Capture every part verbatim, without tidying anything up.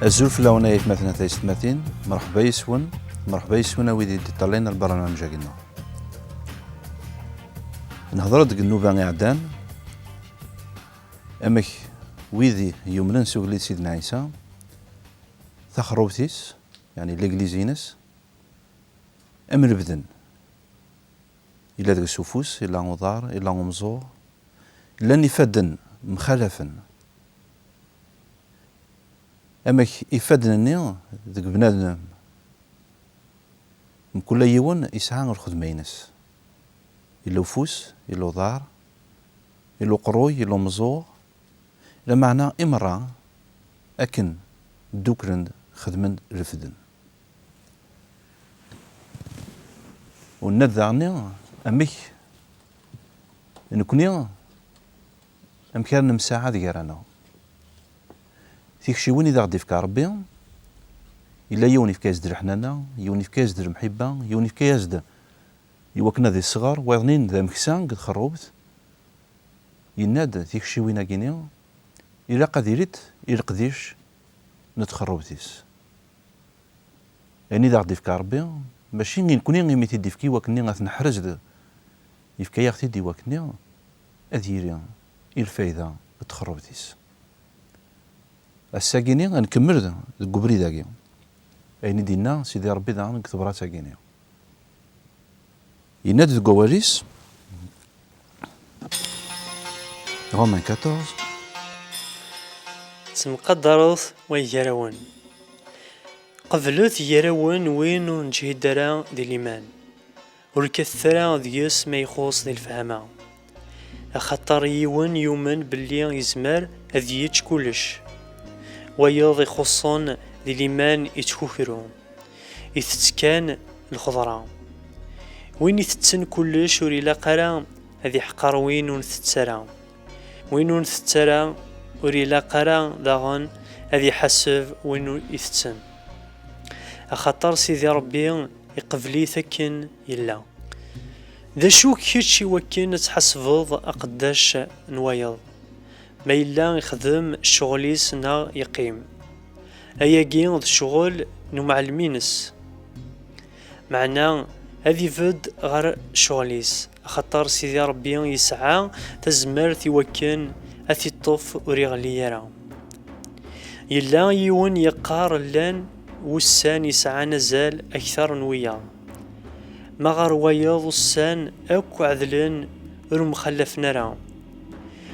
Azul fell-awen ay atmaten a taysetmatin, mreḥba yes-wen, mreḥba yes-wen a wid i d-iṭṭalayen lbarnamej-agi-nneɣ. Nehḍer-d deg nnuba iɛeddan, amek wid yumnen s ugellid Sidna Ɛisa, taxerrubt-is, yeɛni l'église-ines, am lebden. Yella deg-s ufus, yella uḍar, yella umẓuɣ. Llan ifadden mxalafen. Amek ifadden-nni deg bnadem, mkul yiwen yesɛa lxedma-ines. Yella ufus, yella uḍar, yella uqerruy, yella umẓuɣ. Lameɛna i merra akken dduklen xedmen refden. U nna-d daɣen amek nekni, amek ara nemsaɛad gar-aneɣ. Tikciwin i d-aɣ-d-ifka Ṛebbi, yella yiwen ifka-yas-d leḥnana, yiwen ifka-yas-d lemḥibba, yiwen ifka-yas-d i wakken ad isɣer, wayeḍnin d ameksa deg txerrubt. Yenna-d tikciwin-agi-nni ilaq ad ilint i leqdic n txerrubt-is. Ayen i d aɣ-d-ifka Ṛebbi, mačči i nekni imi t-id-ifki i wakken ad t-neḥrez, d, yefka-yaɣ-t-id i wakken ad yili i lfayda n txerrubt-is. Ass-agi-nni ad nkemmel deg ubrid-agi. Ayen i d-yenna Sidi Ṛebbi daɣen deg tebrat-agi-nni. Yenna-d deg wawal-is, Romains quatorze. Ttemqadaret way gar-awen. Qeblet gar-awen win ur neǧhid ara di liman. Ur kkatet ara deg-s ma ixuṣ di lefhama. Axaṭer yiwen yumen belli yezmer ad yečč kullec. Wayeḍ ixuṣṣen di liman ittkukru. Itett kan lxeḍra. Win itetten kullec ur ilaq ara ad iḥqer win ur ntett ara. Win ur ntett ara ur ilaq ara daɣen ad iḥaseb win ur itetten. Axaṭer Sidi Ṛebbi iqbel-it akken yella. D acu-k kečč i wakken ad tḥasbeḍ aqeddac n wayeḍ? Ma yella ixdem ccɣel-is neɣ yeqqim. Ayagi d ccɣel n umɛellem-ines. Meɛna ad ibedd ɣer ccɣel-is, axaṭer Sidi Ṛebbi yesɛa tazmert i wakken ad t-iṭṭef ur iɣelli ara. Yella yiwen yeqqar llan wussan yesɛan azal akter n wiyaḍ. Ma ɣer wayeḍ ussan akk ɛedlen ur mxallafen ara.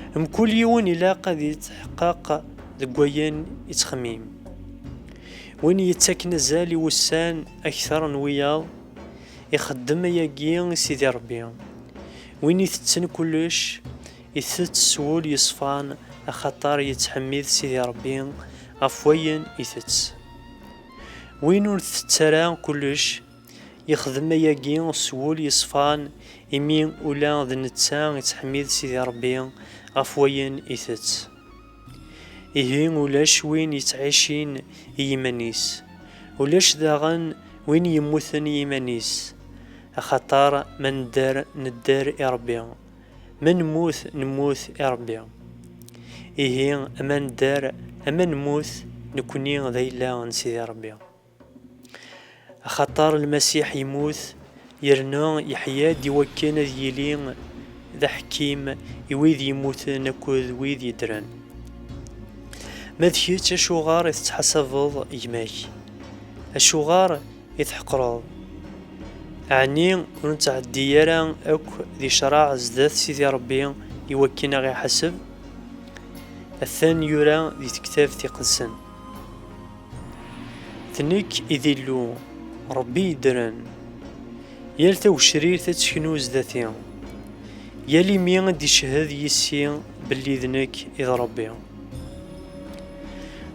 Mkul yiwen ilaq ad yetḥeqqeq deg wayen ittxemmim. Win yettaken azal i wussan akter n wiyaḍ, ixeddem ayagi i Sidi Ṛebbi. Win itetten kullec, itett s wul yeṣfan, axaṭer yettḥemmid Sidi Ṛebbi ɣef wayen itett. Win ur ntett ara kullec, yexdem ayagi s wul yeṣfan, imi ula d netta ittḥemmid Sidi Ṛebbi ɣef wayen itett. Ihi ulac win yettɛicin i yiman-is, ulac daɣen win yemmuten i yiman-is, axaṭer ma nedder, nedder i Ṛebbi, ma nemmut, nemmut i Ṛebbi. Ihi ama nedder, ama nemmut, nekni d ayla n Sidi Ṛebbi. Axaṭer Lmasiḥ yemmut, yerna yeḥya-d i wakken ad yili d aḥekkim i wid yemmuten akked wid yeddren. Ma d kečč, acuɣer i tettḥasabeḍ gma-k? Acuɣer i tḥeqreḍ? Ɛni ur nettɛeddi ara akk di ccṛeɛ zdat Sidi Ṛebbi i wakken a ɣ-iḥaseb? Atan yura di tektabt iqedsen. D nekk i d Illu, Ṛebbi yeddren. Yal tagecrirt ad teknu zdat-i. Yal imi ad d-icehhed yis-i belli d nekk i d Ṛebbi.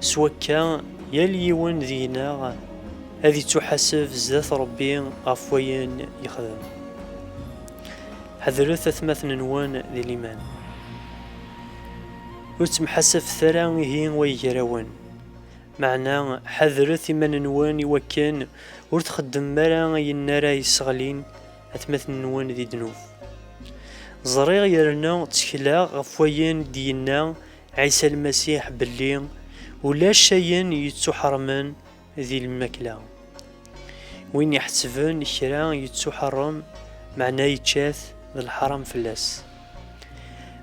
S wakka, yal yiwen deg-neɣ ad ittuḥaseb zdat Ṛebbi ɣef wayen yexdem. Ḥadret atmaten-nwen di liman. Ur ttemḥasabet ara ihi way gar-awen. Meɛna ḥadret iman-nwen i wakken ur txeddmem ara ayen ara yesseɣlin atmaten-nwen di ddnub. Ẓriɣ yerna ttekleɣ ɣef wayen d-yenna Ɛisa Lmasiḥ belli Ulac ayen yettuḥermen di lmakla. Win iḥettben kra yettuḥerrem, meɛna yečča-t, d leḥram fell-as.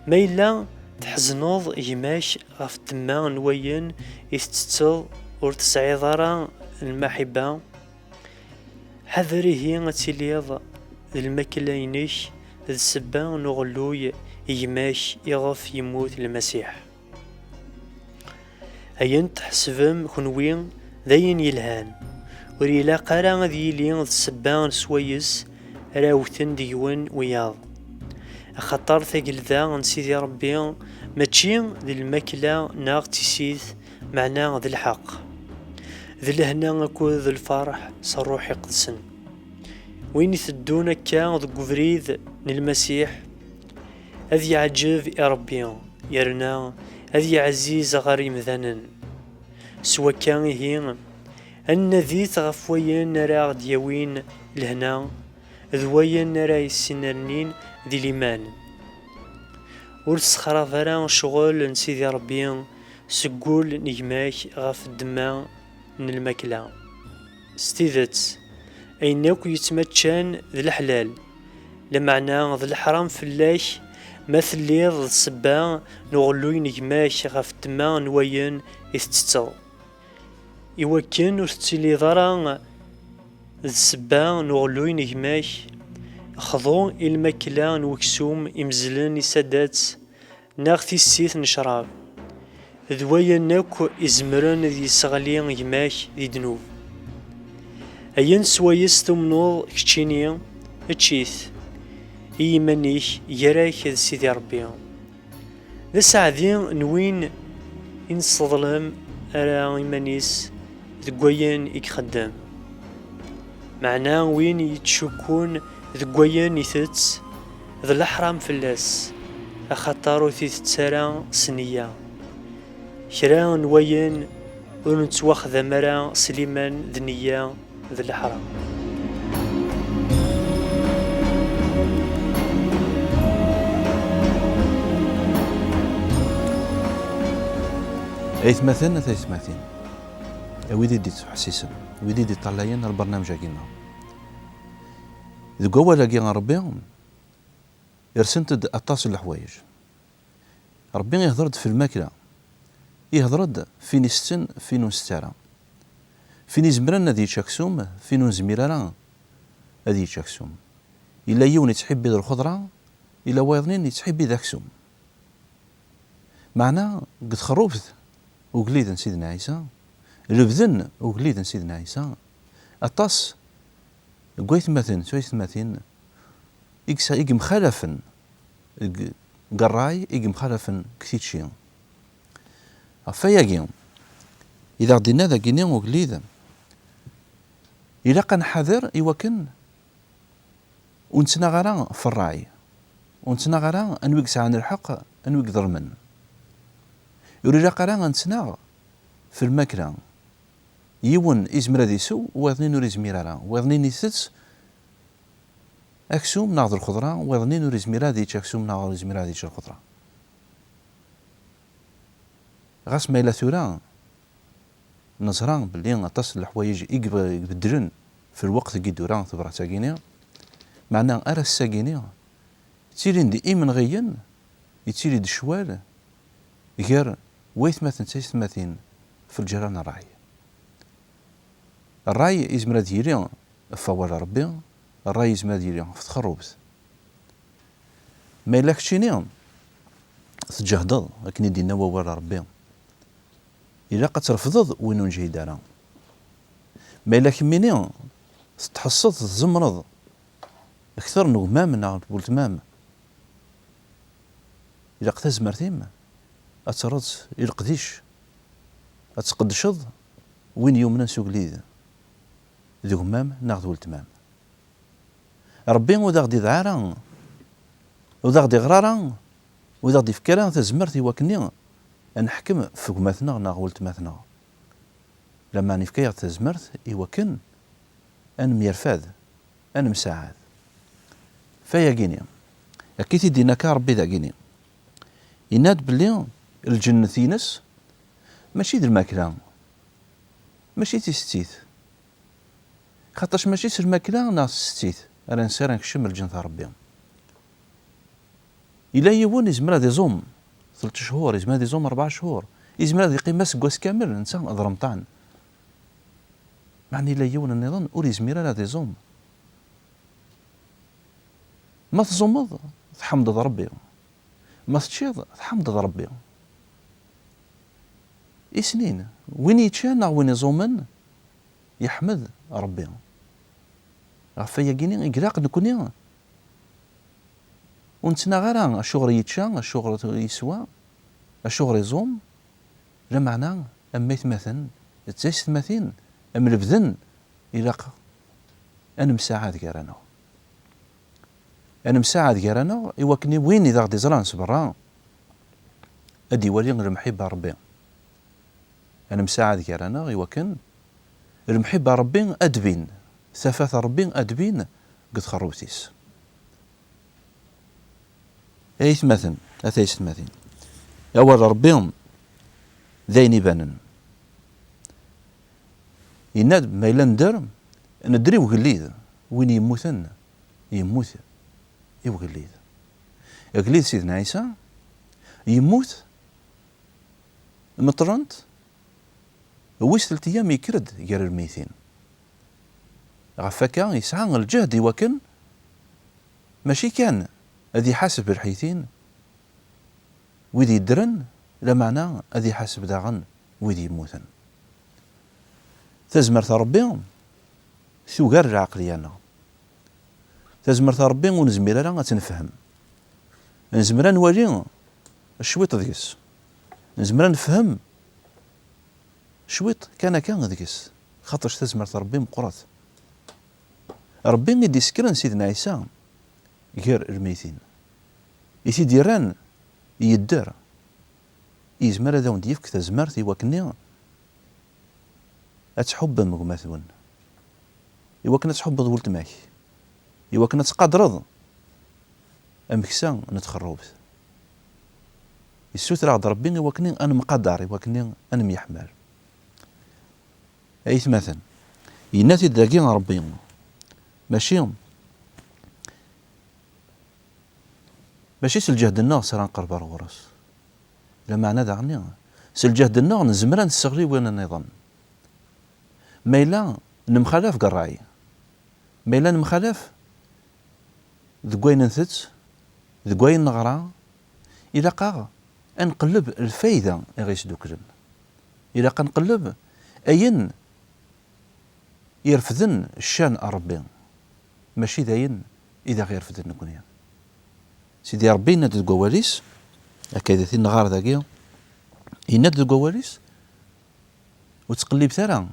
Ma yella tḥezneḍ gma-k ɣef ddemma n wayen i tettetteḍ, ur tesɛiḍ ara lmaḥibba, ḥader ihi ad tiliḍ d lmakla-inek d ssebba n uɣelluy i gma-k iɣef yemmut Lmasiḥ. Ayen tḥesbem kenwi d ayen yelhan, ur ilaq ara ad yili d ssebba n swayes ara wten deg-wen wiyaḍ. Axaṭer tagelda n Sidi Ṛebbi mačči d lmakla neɣ d tissit, meɛna d lḥeqq, d lehna akked lferḥ s Ṛṛuḥ Iqedsen. Win iteddun akka deg ubrid n Lmasiḥ, ad yeɛǧeb i Ṛebbi, yerna ad yeɛziz ɣer yemdanen. S wakka ihi, ad nnadit ɣef wayen ara aɣ-d-yawin lehna, d wayen ara yesnernin di liman. Ur ssexrab ara ccɣel n Sidi Ṛebbi seg wul n gma-k ɣef ddemma n lmakla. S tidet, ayen akk yettmaččan d leḥlal, lameɛna d leḥram fell-ak ma telliḍ d ssebba n uɣelluy n gma-k ɣef ddemma n wayen i tettetteḍ. Iwakken ur tettiliḍ ara d ssebba n uɣelluy n gma-k, xḍu i lmakla n weksum imezzlen i saddat neɣ tissit n ccrab, d wayen akk izemren ad yesseɣli gma-k di ddnub. Ayen swayes tumneḍ keččini, ečč-it i yiman-ik, gar-ak d Sidi Ṛebbi. D aseɛdi n win i nesseḍlem ara iman-is deg wayen i ixeddem. Meɛna win yettcukkun deg wayen itett, d leḥram fell-as, axaṭer ur t-itett ara s nneyya. Kra n wayen ur nettwaxdam ara s liman d nneyya d leḥram. Aytmaten, a taytmatin, a wid i d-ittḥessisen, wid i d-iṭṭalayen ar lbernamej-agi-nneɣ. Deg wawal-agi n Ṛebbi, rsent-d aṭas n leḥwayeǧ. Ṛebbi ihder-d f lmakla, ihder-d f win itetten, f win ur ntett ara, f win izemren ad yečč aksum, f win ur nezmir ara ad yečč aksum. Yella yiwen yettḥibbi d lxeḍra, yella wayeḍnin yettḥibbi d aksum. Meɛna, deg txerrubt ugellid n Sidna Ɛisa, lebden ugellid n Sidna Ɛisa, aṭas n waytmaten d twaytmatin i yesa-, i yemxalafen deg, deg ṛṛay, i yemxalafen deg tičči. Ɣef wayagi, i d aɣ-d-inna dagini ugellid, ilaq ad nḥader i wakken ur nettnaɣ ara f ṛṛay, ur nettnaɣ ara anwa i yesɛan lḥeqq, anwa i iḍelmen. Ur ilaq ara ad nettnaɣ f lmakla. Yiwen izmer ad isew, wayeḍnin ur izmir ara. Wayeḍnin itett aksum neɣ d lxeḍra, wayeḍnin ur izmir ara ad yečč aksum neɣ ur izmir ara ad yečč lxeḍra. Ɣas ma yella tura neẓra belli aṭas n leḥwayeǧ i ibe-, ibeddlen f lweqt i d-tura tebrat-agi-ni, meɛna ar ass-agi-ni ttilin-d imenɣiyen, yettili-d ccwal gar waytmaten d taytmatin f lǧerra n ṛṛay. Ṛṛay yezmer ad yili ɣef wawal n Ṛebbi, ṛṛay yezmer ad yili ɣef txerrubt. Ma yella keččini tǧehdeḍ akken i d-yenna wawal n Ṛebbi, ilaq ad trefdeḍ win ur neǧhid ara. Ma yella kemmini tettḥesseḍ tzemreḍ kter n gma-m neɣ n weltma-m, ilaq tazmert-im ad terreḍ i leqdic, ad tqeddceḍ win yumnen s ugellid, d gma-m neɣ d weltma-m. Ṛebbi ur d aɣ-d-idɛa ara, ur d aɣ-d-iɣra ara, ur d aɣ-d-ifka ara tazmert i wakken ad neḥkem f gma-tneɣ neɣ weltma-tneɣ. Lameɛna ifka-yaɣ-d tazmert i wakken ad nemyerfad, ad nemsaɛad. F ayagi-ni, akka i t-id-yenna akka Ṛebbi dagini. Yenna-d belli lǧennet-ines Mačči d lmakla, mačči d tisettit. Xaṭac mačči s lmakla neɣ s tsettit ara nsiɣ nekcem lǧennet n Ṛebbi. Yella yiwen izmer ad iẓum tleṭ cchur, izmer ad iẓum ṛebɛa cchur, izmer ad iqqim aseggas kamel netta d remṭan. Meɛna yella yiwen nniḍen ur izmir ara ad iẓum. Ma tẓumeḍ, tḥemdeḍ Ṛebbi. Ma teččiḍ, tḥemdeḍ Ṛebbi. Isnin, win yeččan neɣ win iẓumen, yeḥmed Ṛebbi. Ɣef wayagi-ni i ilaq nekni ur nettnaɣ ara acuɣer yečča, acuɣer yeswa, acuɣer iẓum. Lameɛna, am aytmaten d taysetmatin, am lebden, ilaq ad nemsaɛad gar-aneɣ. Ad nemsaɛad gar-aneɣ i wakken i win i d aɣ-d-iẓran s berra ad iwali lemḥibba n Ṛebbi. Ad nemsaɛad gar-aneɣ i wakken lemḥibba n Ṛebbi ad d-tbin, tafat n Ṛebbi ad d-tbin deg txerrubt-is. Ay aytmaten, a taysetmatin, awal n Ṛebbi d ayen ibanen. Yenna-d, ma yella nedder, nedder i ugellid, win yemmuten, yemmut i ugellid. Agellid Sidna Ɛisa yemmut, meṭṭlen-t, wis telt eyyam yekker-d gar lmeytin. Ɣef wakka, yesɛa lǧehd i wakken mačči kan ad iḥaseb lḥeytin, wid yeddren, lameɛna ad iḥaseb daɣen wid yemmuten. Tazmert n Ṛebbi tugar lɛeqliya-nneɣ. Tazmert n Ṛebbi ur nezmir ara ad tt-nefhem. Nezmer ad nwali cwiṭ deg-s. Nezmer ad nefhem cwiṭ kan akka deg-s, xaṭer tazmert n Ṛebbi meqqret. Ṛebbi i d-isekkren Sidna Ɛisa gar lmeytin, i t-id-yerran yedder, yezmer ad awen-d-yefk tazmert i wakken ad tḥubbem gma-twen, i wakken ad tḥubbeḍ weltma-k, i wakken ad tqadreḍ ameksa n txerrubt. Yessuter-aɣ-d Ṛebbi i wakken ad nemqadar, i wakken ad nemyeḥmal. Ay atmaten, yenna-t-id dagi Ṛebbi, mačči, mačči s lǧehd-nneɣ s ara nqerreb ar ɣur-s. Lameɛna daɣen, s lǧehd-nneɣ nezmer ad nesseɣli win nniḍen. Ma yella nemxalaf deg ṛṛay, ma yella nemxalaf deg wayen ntett, deg wayen neɣra, ilaq-aɣ ad nqelleb lfayda i ɣ-yesduklen. Ilaq ad nqelleb ayen irefden ccan n Ṛebbi, mačči d ayen i d aɣ-irefden nekni. Sidi Ṛebbi yenna-d deg wawal-is, akka i d-nɣar dagi, yenna-d deg wawal-is, ur ttqellibet ara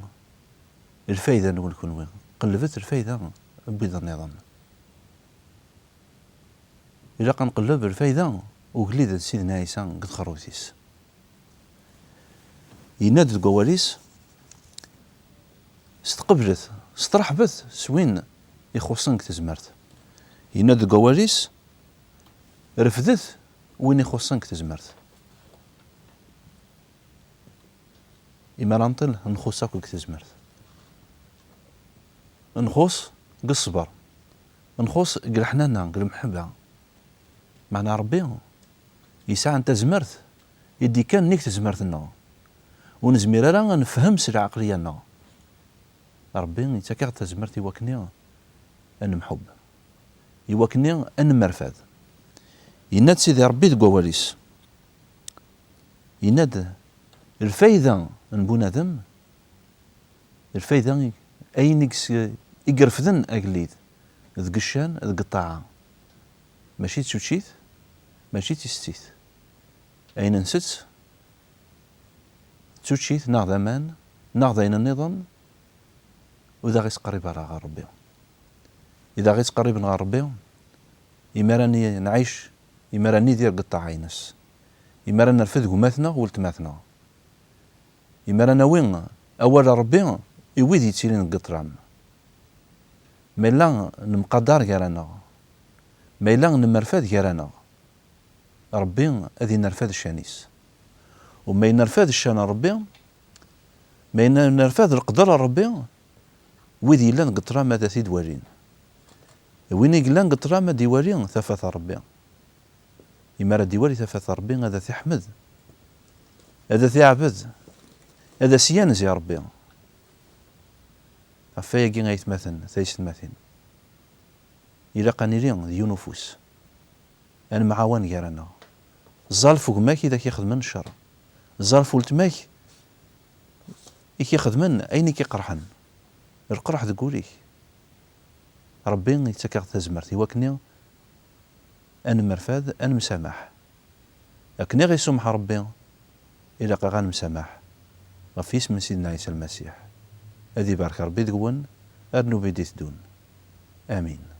lfayda-nwen kunwi, qellbet lfayda n wid nniḍen. Ilaq ad nqelleb lfayda ugellid n Sidna Ɛisa deg txerrubt-is. Yenna-d deg wawal-is, stqeblet, strḥbet s win ixuṣṣen deg tezmert. Yenna-d deg wawal-is, refdet win ixuṣṣen deg tezmert. Imi ara nṭel, nxuṣṣ akk deg tezmert. Nxuṣṣ deg ṣṣber. Nxuṣṣ deg leḥnana, deg lemḥebba. Meɛna Ṛebbi yesɛa tazmert i d-ikkan nnig tezmert-nneɣ. Ur nezmir ara ad nefhem s lɛeqliya-nneɣ. Ṛebbi yettak-aɣ-d tazmert i wakken ad nemḥubb, i wakken ad nemmerfad. Yenna-d Sidi Ṛebbi deg wawal-is, yenna-d, lfayda n bunadem, lfayda i, ayen i yes-, i irefden agellid deg ccan, deg ṭṭaɛa, mačči d tuččit, mačči d tisettit. Ayen nsett, d tuččit neɣ d aman neɣ d ayen nniḍen, ur d aɣ-ittqerrib ara ɣer Ṛebbi. I d aɣ-ittqerriben ɣer Ṛebbi, imi ara ni-, nɛic, imi ara nidir deg ṭṭaɛa-ines, imi ara nerfed gma-tneɣ, weltma-tneɣ, imi ara nawi awal n Ṛebbi i wid yettilin deg ṭṭlam. Ma yella nemqadar gar-aneɣ, ma yella nemmerfad gar-aneɣ, Ṛebbi ad inerfed ccan-is. U ma yennerfad ccan n Ṛebbi, ma yennerfad leqder n Ṛebbi, wid yellan deg ṭṭlam ad t-id-walin. Win i yellan deg ṭṭlam ad iwali tafat n Ṛebbi. Imi ara d-iwali tafat n Ṛebbi, ad t-iḥmed, ad t-iɛbed, ad as-yanez i Ṛebbi. Ɣef wayagi, aytmaten, taysetmatin, ilaq ad nili d yiwen ufus. Ad nemɛawan gar-aneɣ. Ẓẓal ɣef gma-k i ak-ixedmen ccer. Ẓẓal ɣef weltma-k i k-ixedmen ayen i k-iqerḥen. Lqerḥ deg wul-ik. Ṛebbi yettak-aɣ-d tazmert i wakken ad nemmerfad, ad nemsamaḥ. Akken i ɣ-isummeḥ Ṛebbi, ilaq-aɣ ad nemsamaḥ. Ɣef yisem n Sidna Ɛisa Lmasiḥ. Ad ibarek Ṛebbi deg-wen, ar nnuba i d-iteddun. Amin.